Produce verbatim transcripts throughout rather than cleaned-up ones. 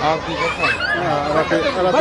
आरती का था? हाँ, आरती, आरती का लगा।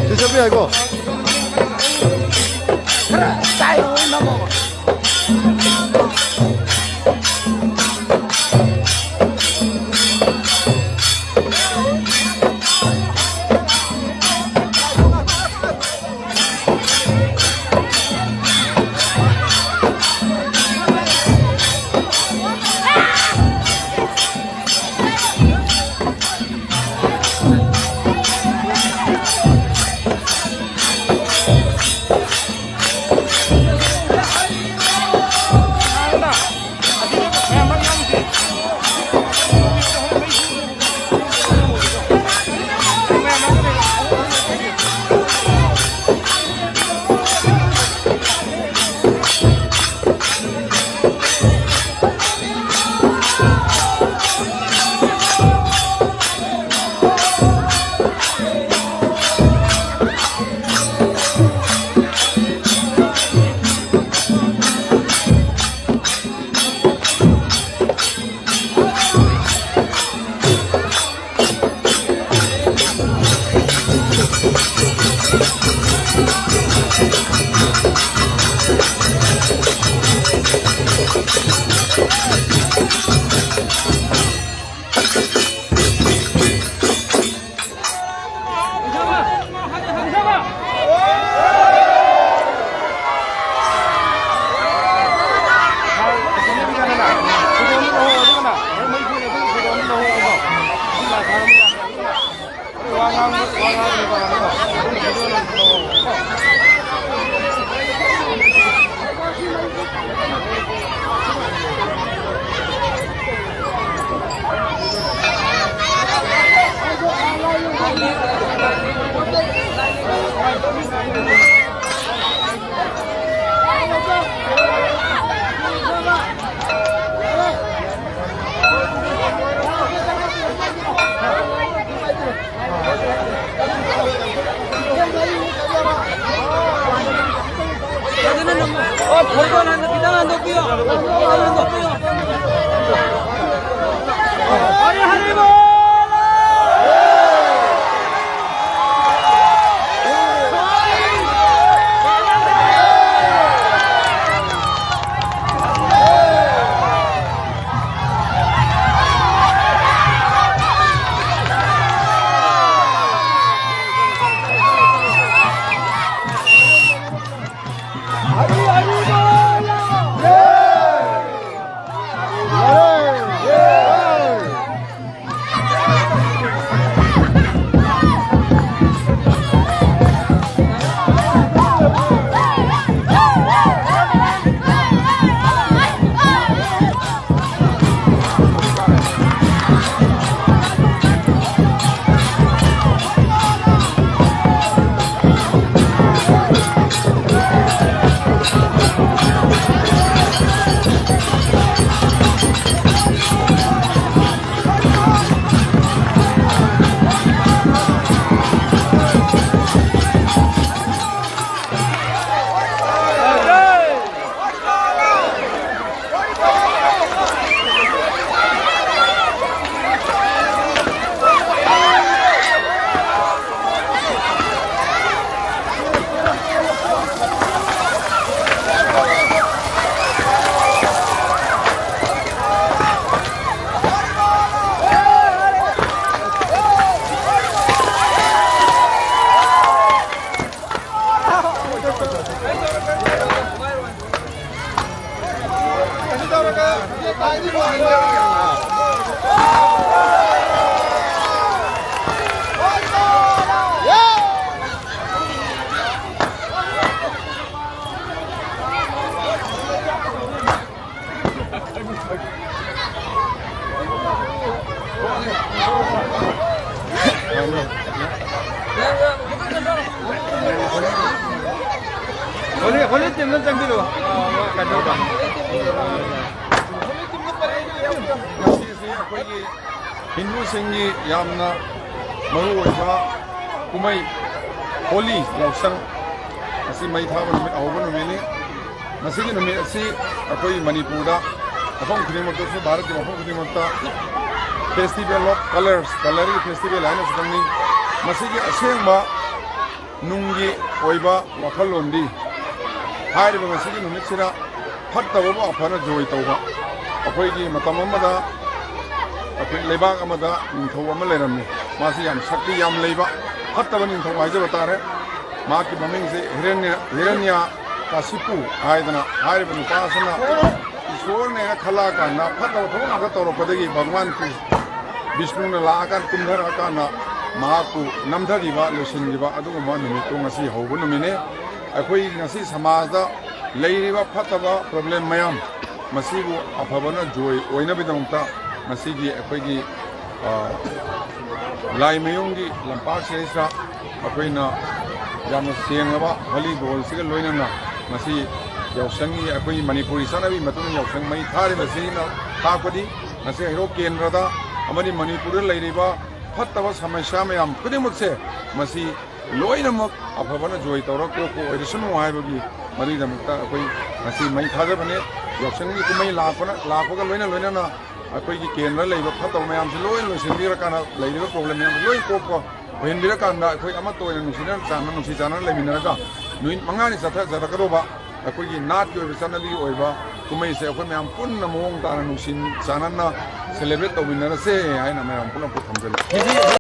ꯁꯤ ꯆꯠꯄ ꯌꯥꯏꯀꯣ? ꯈꯤꯇꯪ ꯍꯟꯗꯣꯛꯄꯤꯌꯣ꯫ ꯈꯤꯇꯪ ꯍꯟꯗꯣꯛꯄꯤꯌꯣ꯫ ꯍꯔꯤ ꯍꯔꯤ ꯕꯣꯜ꯫ ꯍꯣꯂꯤ, ꯍꯣꯂꯤ ꯇꯤꯝꯗ ꯆꯪꯕꯤꯔꯣ꯫ ꯀꯩꯅꯣꯗ꯫ ꯉꯁꯤꯁꯤ ꯑꯩꯈꯣꯏꯒꯤ ꯍꯤꯟꯗꯨꯁꯤꯡꯒꯤ ꯌꯥꯝꯅ ꯃꯔꯨꯑꯣꯏꯕ ꯀꯨꯝꯍꯩ ꯍꯣꯂꯤ ꯌꯥꯎꯁꯪ꯫ ꯉꯁꯤ ꯃꯩ ꯊꯥꯕ ꯅꯨꯃꯤꯠ, ꯑꯍꯧꯕ ꯅꯨꯃꯤꯠꯅꯤ꯫ ꯉꯁꯤꯒꯤ ꯅꯨꯃꯤꯠ ꯑꯁꯤ ꯑꯩꯈꯣꯏ ꯃꯅꯤꯄꯨꯔꯗ ꯃꯐꯝ ꯈꯨꯗꯤꯡꯃꯛꯇꯁꯨ, ꯚꯥꯔꯠꯀꯤ ꯃꯐꯝ ꯈꯨꯗꯤꯡꯃꯛꯇ Festival of Colours, ꯀꯂꯔꯒꯤ ꯐꯦꯁꯇꯤꯚꯦꯜ ꯍꯥꯏꯅꯁꯨ ꯈꯪꯅꯩ꯫ ꯃꯁꯤꯒꯤ ꯑꯁꯦꯡꯕ ꯅꯨꯡꯒꯤ ꯑꯣꯏꯕ ꯋꯥꯈꯜꯂꯣꯟꯗꯤ ꯍꯥꯏꯔꯤꯕ ꯉꯁꯤꯒꯤ ꯅꯨꯃꯤꯠꯁꯤꯗ ꯐꯠꯇꯕꯕꯨ ꯑꯐꯅ ꯖꯣꯏ ꯇꯧꯕ꯫ ꯑꯩꯈꯣꯏꯒꯤ ꯃꯇꯝ ꯑꯃꯗ ꯑꯩꯈꯣꯏ ꯂꯩꯕꯥꯛ ꯑꯃꯗ ꯅꯤꯡꯊꯧ ꯑꯃ ꯂꯩꯔꯝꯃꯤ꯫ ꯃꯥꯁꯤ ꯌꯥꯝ ꯁꯛꯇꯤ ꯌꯥꯝ ꯂꯩꯕ ꯐꯠꯇꯕ ꯅꯤꯡꯊꯧ ꯍꯥꯏꯖꯕ ꯇꯥꯔꯦ꯫ ꯃꯍꯥꯛꯀꯤ ꯃꯃꯤꯡꯁꯦ ꯍꯤꯔꯟꯌ-, ꯍꯤꯔꯟꯌ ꯀꯥꯁꯤꯄꯨ ꯍꯥꯏꯗꯅ ꯍꯥꯏꯔꯤꯕ ꯅꯨꯄꯥ ꯑꯁꯤꯅ ꯏꯁꯣꯔꯅꯦꯅ ꯈꯜꯂꯛꯑꯀꯥꯟꯗ ꯐꯠꯇꯕ ꯊꯕꯛ ꯉꯥꯛꯇ ꯇꯧꯔꯛꯄꯗꯒꯤ ꯚꯒꯋꯥꯟ ꯀ꯭ꯔꯤ-, ꯕꯤꯁꯅꯨꯅ ꯂꯥꯛꯑꯀꯥꯟꯗ ꯀꯨꯝꯊꯔꯛꯑꯀꯥꯟꯗ ꯃꯍꯥꯛꯄꯨ ꯅꯝꯊꯈꯤꯕ, ꯂꯣꯏꯁꯤꯟꯈꯤꯕ ꯑꯗꯨꯒꯨꯝꯕ ꯅꯨꯃꯤꯠꯇꯨ ꯉꯁꯤ ꯍꯧꯕ ꯅꯨꯃꯤꯠꯅꯤ꯫ ꯑꯩꯈꯣꯏ ꯉꯁꯤ ꯁꯃꯥꯖꯗ ꯂꯩꯔꯤꯕ ꯐꯠꯇꯕ ꯄ꯭ꯔꯣꯕ꯭ꯂꯦꯝ ꯃꯌꯥꯝ ꯃꯁꯤꯕꯨ ꯑꯐꯕꯅ ꯖꯣꯏ ꯑꯣꯏꯅꯕꯒꯤꯗꯃꯛꯇ ꯉꯁꯤꯒꯤ ꯑꯩꯈꯣꯏꯒꯤ, ꯑ, ꯂꯥꯏꯃꯌꯨꯝꯒꯤ ꯂꯝꯄꯥꯛꯁꯤꯗꯩꯁꯤꯗ ꯑꯩꯈꯣꯏꯅ ꯌꯥꯝꯅ ꯁꯦꯡꯂꯕ ꯍꯣꯂꯤ ꯕꯣꯜꯁꯤꯒ ꯂꯣꯏꯅꯅ ꯉꯁꯤ ꯌꯥꯎꯁꯪꯒꯤ ꯑꯩꯈꯣꯏꯒꯤ ꯃꯅꯤꯄꯨꯔꯤ ꯆꯠꯅꯕꯤ ꯃꯇꯨꯡ ꯏꯟꯅ ꯌꯥꯎꯁꯪ ꯃꯩ ꯊꯥꯔꯤꯕꯁꯤꯅ ꯇꯥꯛꯄꯗꯤ ꯉꯁꯤ ꯍꯩꯔꯣꯛ ꯀꯦꯟꯗ꯭ꯔꯗ ꯑꯃꯗꯤ ꯃꯅꯤꯄꯨꯔꯗ ꯂꯩꯔꯤꯕ ꯐꯠꯇꯕ ꯁꯃꯁ꯭ꯌꯥ ꯃꯌꯥꯝ ꯈꯨꯗꯤꯡꯃꯛꯁꯦ ꯃꯁꯤ ꯂꯣꯏꯅꯃꯛ ꯑꯐꯕꯅ ꯖꯣꯏ ꯇꯧꯔ ꯀꯣꯛꯄ ꯑꯣꯏꯔꯁꯅꯨ ꯍꯥꯏꯕꯒꯤ ꯃꯗꯨꯒꯤꯗꯃꯛꯇ ꯑꯩꯈꯣꯏ ꯉꯁꯤ ꯃꯩ ꯊꯥꯖꯕꯅꯦ꯫ ꯌꯥꯎꯁꯪꯒꯤ ꯀꯨꯝꯍꯩ ꯂꯥꯛꯄꯅ, ꯂꯥꯛꯄꯒ ꯂꯣꯏꯅ ꯂꯣꯏꯅꯅ ꯑꯩꯈꯣꯏꯒꯤ ꯀꯦꯟꯗ꯭ꯔ ꯂꯩꯕ ꯐꯠꯇꯕ ꯃꯌꯥꯝꯁꯤ ꯂꯣꯏ ꯂꯣꯏꯁꯤꯟꯕꯤꯔꯀꯥꯟꯗ ꯂꯩꯔꯤꯕ ꯄ꯭ꯔꯣꯕ꯭ꯂꯦꯝ ꯃꯌꯥꯝꯁꯤ ꯂꯣꯏ ꯀꯣꯛꯄ ꯑꯣꯏꯍꯟꯕꯤꯔꯀꯥꯟꯗ ꯑꯩꯈꯣꯏ ꯑꯃꯠꯇ ꯑꯣꯏꯅ ꯅꯨꯡꯁꯤꯅ ꯆꯥꯟꯅ, ꯅꯨꯡꯁꯤ ꯆꯥꯟꯅꯅ ꯂꯩꯃꯤꯟꯅꯔꯒ ꯅꯨꯃꯤꯠ ꯃꯉꯥꯅꯤ ꯆꯠꯊꯖꯔꯛꯀꯗꯧꯕ ꯑꯩꯈꯣꯏꯒꯤ ꯅꯥꯠꯀꯤ ꯑꯣꯏꯕ ꯆꯠꯅꯕꯤꯒꯤ ꯑꯣꯏꯕ ꯀꯨꯝꯍꯩꯁꯦ ꯑꯩꯈꯣꯏ ꯃꯌꯥꯝ ꯄꯨꯟꯅ ꯃꯑꯣꯡ ꯇꯥꯅ ꯅꯨꯡꯁꯤ ꯆꯥꯟꯅꯅ ꯁꯦꯂꯦꯕ꯭ꯔꯦꯠ ꯇꯧꯃꯤꯟꯅꯔꯁꯦ ꯍꯥꯏꯅ ꯃꯌꯥꯝ ꯄꯨꯝꯅꯃꯛꯄꯨ ꯊꯝꯖꯔꯤ꯫